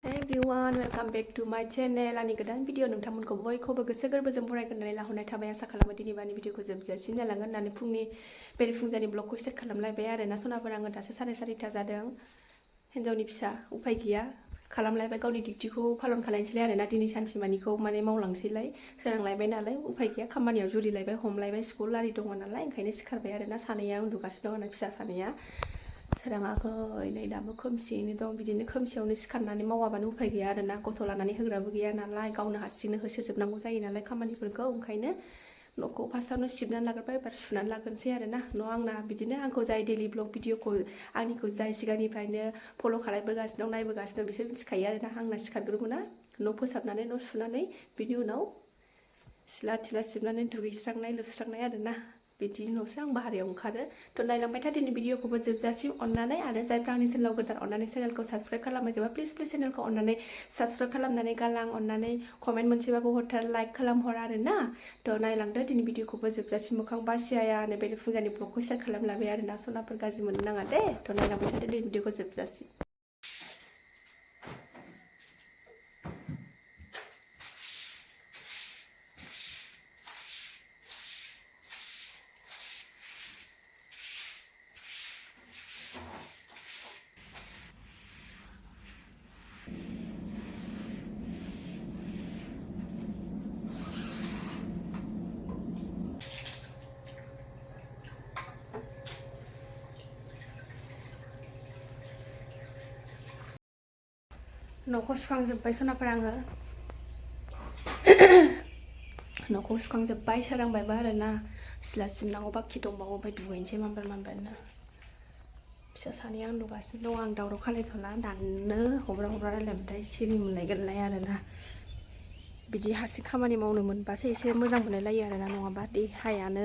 Hey everyone, welcome back to my channel. आंनि गोदान video नोंथांमोनखौ बयखौबो गोसो गोरबोजों बरायगोरनानै लाहरनाय थाबाय। आसा खालामो दिनै बानि भिडिअखौ जोबजासिम जालांगोन होननानै फुंनि बेरेफुंजानि ब्लगखौ स्टार्ट खालामलायबाय आरो ना सनाफोर आङो दासो 4:30 जादों। हिन्जावनि फिसा उफाय गैया खालामलायबाय गावनि डिउटिखौ पालन खालामनोसैलाय आरो ना दिनै सानसेमानिखौ माने मावलांसैलाय सोरांलायबाय नालाय उफाय गैया खामानियाव जुरिलायबाय हमलायबाय स्कुल आरि दङ नालाय ओंखायनो सिखारबाय आरो ना सानैया उन्दुगासिनो दं आरो फिसा सानैया सोराङाखै नै दाबो खोमसियैनो दं बिदिनो खोमसियावनो सिखारनानै मावाबानो उफाय गैया आरो ना गथ' लानानै होग्राबो गैया नालाय गावनो हारसिंनो होसोजोबनांगौ जायो नालाय खामानिफोरखौ ओंखायनो न'खौ फार्स्टआवनो सिबनानै लाग्रोबाय एबार सुनानै लाग्रोनोसै आरो ना न' आंना बिदिनो आंखौ जाय डेलि ब्लग भिडिअखौ आंनिखौ जाय सिगांनिफ्रायनो फल' खालामबोगासिनो दं नायबोगासिनो दं बिसोर मिथिखायो आरो ना आंना सिखारग्रोगौ ना न' फोसाबनानै न' सुनानै बिनि उनाव सिला थिला सिबनानै दुगैस्रांनाय लोबस्रांनाय आरो ना बिदि उनावसो आं बाहेरायाव ओंखारो थ' नायलांबाय था दिनै भिडिअखौबो जोबजासिम अननानै आरो जायफ्रा आंनि चेनेलाव गोदान अननानै चेनेलखौ साबस्क्राइब खालामाखैबा प्लिज चेनेलखौ अननानै साबस्क्राइब खालामनानै गालां अननानै कमेन्ट मोनसेबाबो हरथार लाइक खालामहर आरो ना थ' नायलांदो दिनै भिडिअखौबो जोबजासिम मोखां बासियानो बे फुंजानि ब्लगखौ स्टार्ट खालामलायबाय आरो ना सनाफोर गाज्रि मोननो नाङा दे थ' नायलांबाय थादो दिनै भिडिअखौ जोबजासिम न'खौ सुखांजोब्बाय सनाफोर आङो न'खौ सुखांजोब्बाय सोरांबायबा आरो ना सिला सिबनांगौ बाखि दंबावो ओमफ्राय दुगैनोसै मामबारनो फिसा सानैया उन्दुगासिनो दं आं दावराव खालायथ'ला दानो हब्रा रायलायबाथाय सिरि मोनलायगोनलाय आरो ना बिदि हारसिं खामानि मावनो मोनबासो एसे मोजां मोनलायलायो आरो ना नङाबा देहायानो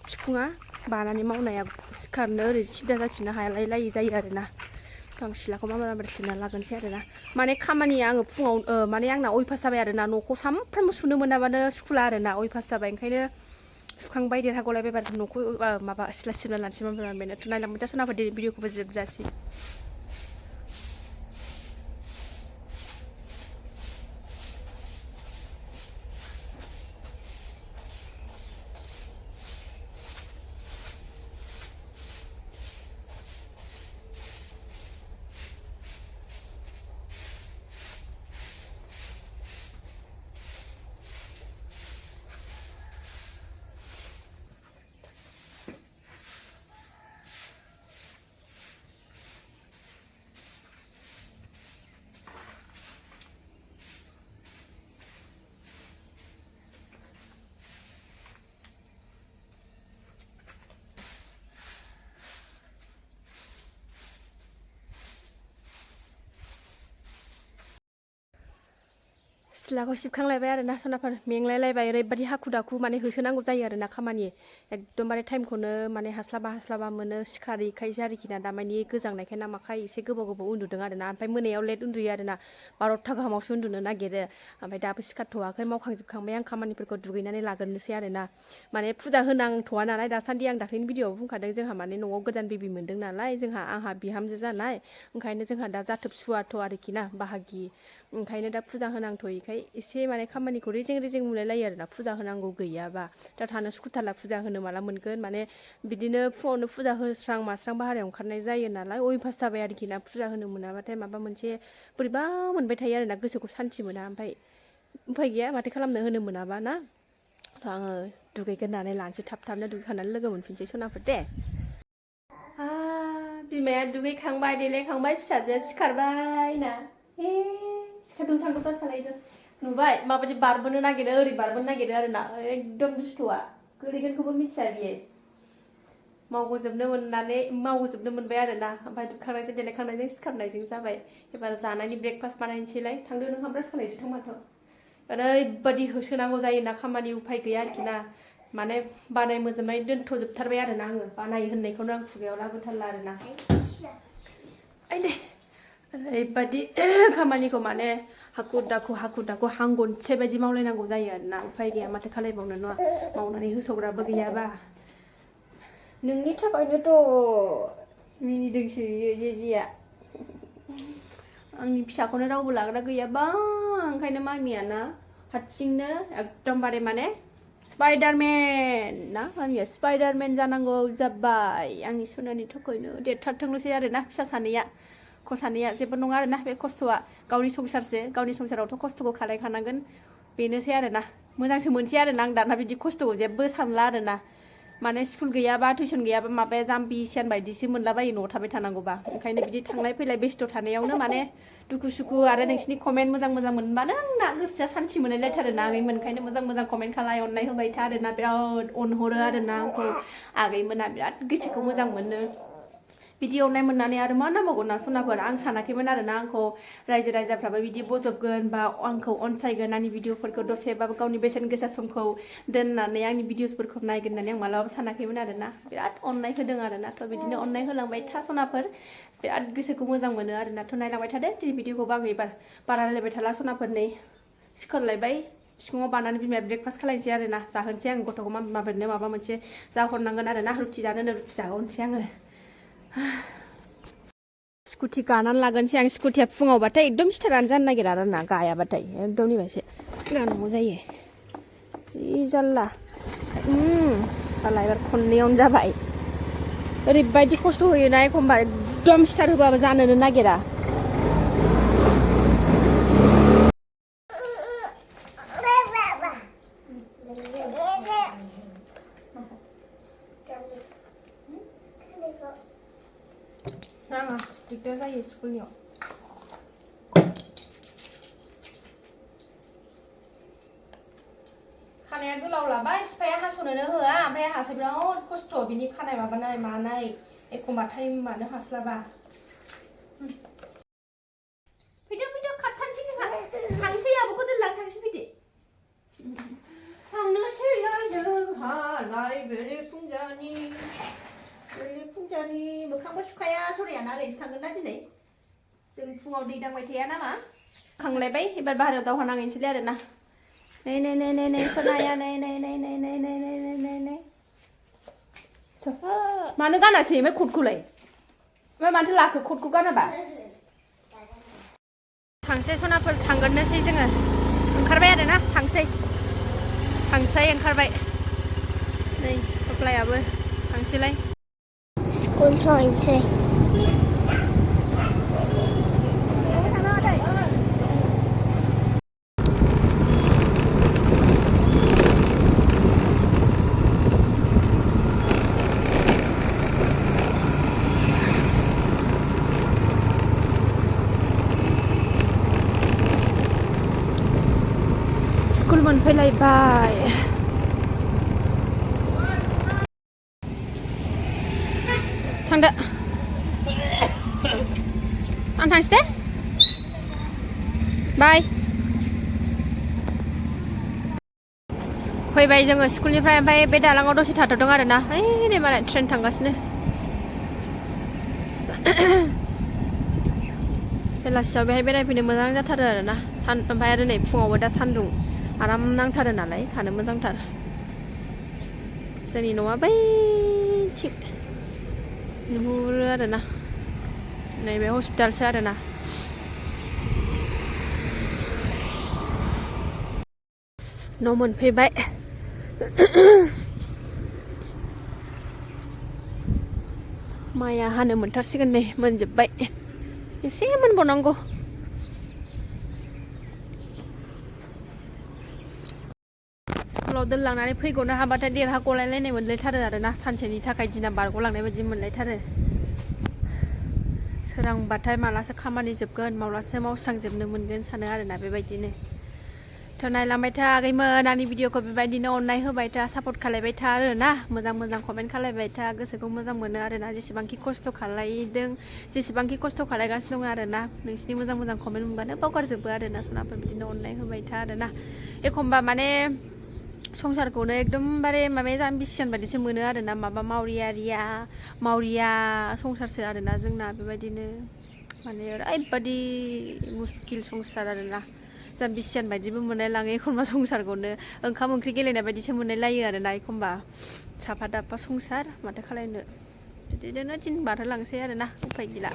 बिखुङा बानानै मावनाया सिखारनो ओरै सिदा जाफिननो हालायलायि जायो आरो ना आं सिलाखौ माबार सिबना लागोनसै आरो ना माने खामानिया आङो फुङाव माने आंना अयभास जाबाय आरो ना न'खौ सामफ्रामबो सुनो मोनाबानो सुखुला आरो ना अयभास जाबाय ओंखायनो सुखांबाय देरहागौलायबाय एबार न'खौ माबा सिला सिबना लानोसै माबार नायलांबाय था सोरनाबा भिडिअखौबो जोबजासिम सिलाखौ सिबखांलायबाय आरो ना सनाफोर मेंलायलायबाय ओरैबायदि हाखु दाखु माने होसोनांगौ जायो आरो ना खामानि एकदमबारे टाइमखौनो माने हास्लाबा मोनो सिखारैखायसो आरोखि ना दामानि गोजांनायखाय ना माखाय एसे गोबाव उन्दुदों आरो ना ओमफ्राय मोनायाव लेट उन्दुयो आरो ना 12ता गाहामावसो उन्दुनो नागिरो ओमफ्राय दाबो सिखारथ'वाखै मावखांजोबखांबाय आं खामानिफोरखौ दुगैनानै लाग्रोनोसै आरो ना माने फुजा होनांथ'वा नालाय दासान्दि आं दाख्लैनि भिडिअआव बुंखादों जोंहा माने न'आव गोदान बेबि मोनदों नालाय आंहा बिहामजो जानाय ओंखायनो जोंहा दा जाथोब सुवाथ' आरोखि ना बाहागि ओंखायनो दा फुजा होनांथ'यैखाय एसे माने खामानिखौ रेजें मोनलायलायो आरो ना फुजा होनांगौ गैयाबा दा थानो सुखुथारला फुजा होनो माला मोनगोन माने बिदिनो फुङावनो फुजा होस्रां मास्रां बाहेरायाव ओंखारनाय जायो नालाय अयभास जाबाय आरोखि ना फुजा होनो मोनाबाथाय माबा मोनसे बोरैबा मोनबाय थायो आरो ना गोसोखौ सान्थि मोना ओमफ्राय उफाय गैया माथो खालामनो होनो मोनाबा ना आङो दुगैग्रोनानै लानोसै थाबनो दुगैखांनानै लोगो मोनफिनसै सनाफोर दे बिमाया दुगैखांबाय देलायखांबाय फिसाजोआ सिखारबाय ना सिखारदों थांदों सालायदों नुबाय माबायदि बारबोनो नागिरो ओरै बारबोनो नागिरो आरो ना एकदम दुस्थ'आ गोलैगोनखौबो मिथिया बियो मावगोजोबनो मोनबाय आरो ना ओमफ्राय दुगैखांनायजों देलायखांनायजों सिखारनायजों जाबाय एबार जानायनि ब्रेकफास्ट बानायनोसैलाय थांदो नोंहा ब्रास खालायदो थां माथो ओरैबायदि होसोनांगौ जायोना खामानि उफाय गैया आरोखि ना माने बानाय मोजोबनाय दोनथ'जोबथारबाय आरो ना आङो बानाय होननायखौनो आं खुगायाव लाबोथारला आरो ना दे ओरैबायदि खामानिखौ माने हाखु दाखु हांगनसे बायदि मावलायनांगौ जायो आरो ना उफाय गैया माथो खालायबावनो नङा मावनानै होसोग्राबो गैयाबा नोंनि थाखायनोथ' मिनिदोंसो जेजिया आंनि फिसाखौनो रावबो लाग्रा गैयाबा ओंखायनो मामियाना हारसिंनो एकदमबारे माने स्पाइडारमेन ना मामिया स्पाइडारमेन जानांगौ जाबाय आंनि सनानि थाखायनो देरथारथोंल'सै आरोना फिसा सानैया सानैया जेबो नङा आरोना बे खस्थ'आ गावनि संसारसो गावनि संसारावथ' खस्थ'खौ खालायखानांगोन बेनोसै आरोना मोजांसो मोनसै आरोना आं दाना बिदि खस्थ'खौ जेबो सानला आरोना माने स्कुल गैयाबा टिउसन गैयाबा माबाया जाम्बि सियान बायदिसो मोनलाबायो न'आव थाबाय थानांगौबा ओंखायनो बिदि थांलाय फैलाय बेस्थ' थानायावनो माने दुखु सुखु आरो नोंसिनि कमेन्ट मोजां मोनबानो आंना गोसोआ सान्थि मोनलायलायथारोना आगैमोन ओंखायनो मोजां कमेन्ट खालाय अननाय होबाय था आरोना बिराद अनहरो आरोना आंखौ आगैमोना बिराद गोसोखौ मोजां मोनो बिदि अननाय मोननानै आरो मा नांबावगौ ना सनाफोर आं सानाखैमोन आरोना आंखौ रायजो राजाफ्राबो बिदि बजबगोन बा आंखौ अनसायगोन आंनि भिडिअफोरखौ दसेबाबो गावनि बेसेन गोसा समखौ दोननानै आंनि भिडिअसफोरखौ नायगोन होननानै आं मालाबाबो सानाखैमोन आरोना बिराद अननाय होदों आरोना थ' बिदिनो अननाय होलांबाय था सनाफोर बिराद गोसोखौ मोजां मोनो आरोना थ' नायलांबाय थादो दिनै भिडिअखौबो आं एबार बारा रायलायबाय थाला सनाफोर नै सिखारलायबाय सिफुङाव बानानै बिमाया ब्रेकफास्ट खालायनोसै आरोना जाहोनोसै आं गथ'खौ माबाफोरनो माबा मोनसे जाहरनांगोन आरोना रुटि जानोनो रुटि जाहोनोसै आङो स्कुटि गानानै लागोनसै आं स्कुटिया फुङावबाथाय एकदम स्टारानो जानो नागिरा आरोना गायाबाथाय एकदम नैबासो गानांगौ जायो जि जारला साला एबार खननैयावनो जाबाय ओरैबायदि खस्थ' होयोना एखमबा एकदम स्टार्ट होबाबो जानोनो नागिरा नाङा दिगदार जायो स्कुलनियाव खानाया गोलाव लाबाय बिफाया हास'नोनो होआ ओमफ्राय आंहासो बिराद खस्थ' बिनि खानाय माबानाय मानाय एखमबा टाइमानो हास्लाबा फैदो खारथारनोसै जोंहा थांसै आब'खौ दोनलांनो थांसै फैदो थांनोसैलाय जोंहालाय बेरे मोखांबो सुखाया सरियाना ओरैनोसो थांगोन ना दिनै जों फुङाव दै दांबाय थाया नामा खांलायबाय एबार बाहेरायाव दावहा नांहैनोसैलाय आरोना नै सनाया नै मानो गानासै ओमफ्राय कटखौलाय ओमफ्राय माथो लाखो कटखौ गानाबा थांसै सनाफोर थांगोरनोसै जोङो ओंखारबाय आरोना थांसै ओंखारबाय नै थफ्लायाबो थांसैलाय स्कुल थांसै स्कुल मोनफैलायबाय थांदो आं थांसै दे बाय फैबाय जोङो स्कुलनिफ्राय ओमफ्राय बे दालाङाव दसे थाथ'दों आरोना ओइ नै मालाय ट्रेन थांगासिनो बेलासियाव बेहाय बेरायफैनो मोजां जाथारो आरोना ओमफ्राय आरो नै फुङावबो दा सान्दुं आराम नांथारो नालाय थानो मोजांथार जोंनि न'आ बैथिं नुहुरो आरोना नैबे हस्पिटालसो आरोना न' मोनफैबाय माइया हानो मोनथारसिगोन नै मोनजोब्बाय एसे मोनबावनांगौ स्कुलाव दोनलांनानै फैग'नो हाबाथाय देरहागलायलायनाय मोनलायथारो आरोना सानसेनि थाखाय दिना बारग'लांनाय बायदि मोनलायथारो सोरांबाथाय मालासो खामानि जोबगोन माब्लासो मावस्रांजोबनो मोनगोन सानो आरोना बेबायदिनो थ' नायलांबाय था आगैमोन आंनि भिडिअखौ बेबायदिनो अननाय होबाय था सापर्ट खालायबाय था आरोना मोजां कमेन्ट खालायबाय था गोसोखौ मोजां मोनो आरोना जेसेबांखि खस्थ' खालायदों जेसेबांखि खस्थ' खालायगासिनो दं आरोना नोंसिनि मोजां कमेन्ट मोनबानो बावगारजोबो आरोना सनाफोर बिदिनो अननाय होबाय था आरोना एखमबा माने संसारखौनो एकदमबारे माबा जाम्बिसियान बायदिसो मोनो आरोना माबा मावरिया संसारसो आरोना जोंना बेबायदिनो माने ओरैबायदि मुस्किल संसार आरोना जाम्बिसियान बायदिबो मोनलायलाङो एखनबा संसारखौनो ओंखाम ओंख्रि गेलेनाय बायदिसो मोनलायलायो आरोना एखमबा साफा दाफा संसार माथो खालायनो बिदिनो दिन बारहोलांसै आरोना उफाय गैला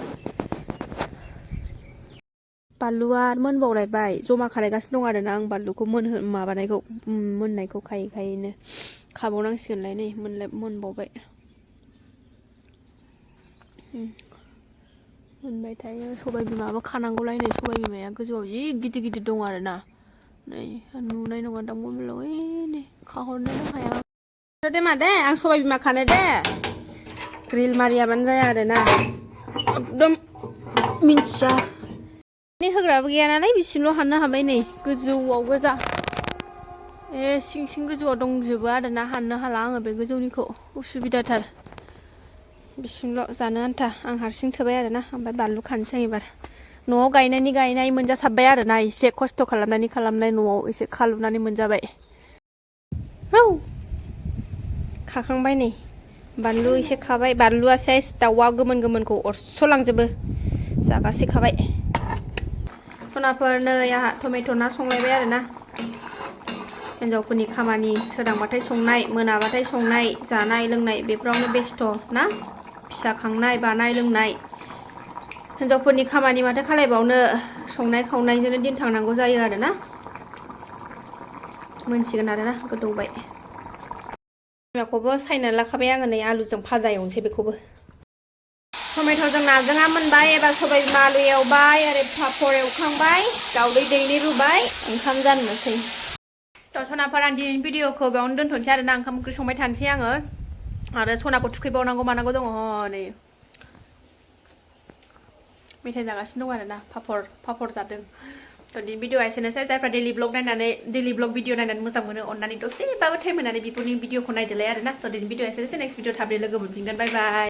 बानलुआ मोनबावलायबाय जमा खालायगासिनो दं आरोना आं बानलुखौ माबानायखौ मोननायखौ खायैनो खाबावनांसिगोनलाय नै मोनबावबाय मोनबाय थायो सबाय बिमाबो खानांगौलाय नै सबाय बिमाया गोजौआव जि गिदिर गिदिर दं आरोना नै नुनाय नङा दां मबाइलाव नै खाहरनोनो हाया दे मा दे आं सबाय बिमा खानो दे ग्रिल मारियाबानो जाया आरोना एकदम मिन्थिया नै होग्राबो गैया नालाय बिसिमल' हाननो हाबाय नै गोजौआव गोजा सिं गोजौआव दंजोबो आरोना हाननो हाला आङो बे गोजौनिखौ उसुबिदाथार बिसिमल' जानो आन्था आं हारसिं थोबाय आरोना ओमफ्राय बानलु खानोसै एबार न'आव गायनाय मोनजासाबबाय आरोना एसे खस्थ' खालामनाय न'आव एसे खालुनानै मोनजाबाय औ खाखांबाय नै बानलु एसे खाबाय बानलुआ सेस दाउआ गोमोनखौ अरस'लांजोबो जागासे खाबाय सनाफोर नै आंहा टमेट' ना संलायबाय आरोना हिन्जावफोरनि खामानि सोरांबाथाय संनाय मोनाबाथाय संनाय जानाय लोंनाय बेफोरावनो बेस्थ' ना फिसा खांनाय बानाय लोंनाय हिन्जावफोरनि खामानि माथो खालायबावनो संनाय खावनायजोंनो दिन थांनांगौ जायो आरोना मोनसिगोन आरोना गोदौबाय बिमाखौबो सायना लाखाबाय आङो नै आलुजों भाजा एवनोसै बेखौबो टमेट'जों नाजोंआ मोनबाय एबार सबाय बिमा आलु एवबाय आरो पापर एवखांबाय दाउदै दैनै रुबाय ओंखाम जाननोसै सनाफोर आं दिनैनि भिडिअखौ बेयावनो दोनथ'नोसै आरोना ओंखाम ओंख्रि संबाय थानोसै आङो आरो सनाखौ थुखैबावनांगौ मानांगौ दङ नै मेथाइ जागासिनो दं आरोना पापर जादों दिनैनि भिडिअआ एसेनोसै जायफ्रा डेलि ब्लग भिडिअ नायनानै मोजां मोनो अननानै दसेबाबो टाइम होनानै बेफोरनि भिडिअखौ नायदोलाय आरोना दिनैनि भिडिअआ एसेनोसै नेक्स्ट भिडिअ थाबैनो लोगो मोनफिनगोन बाय बाय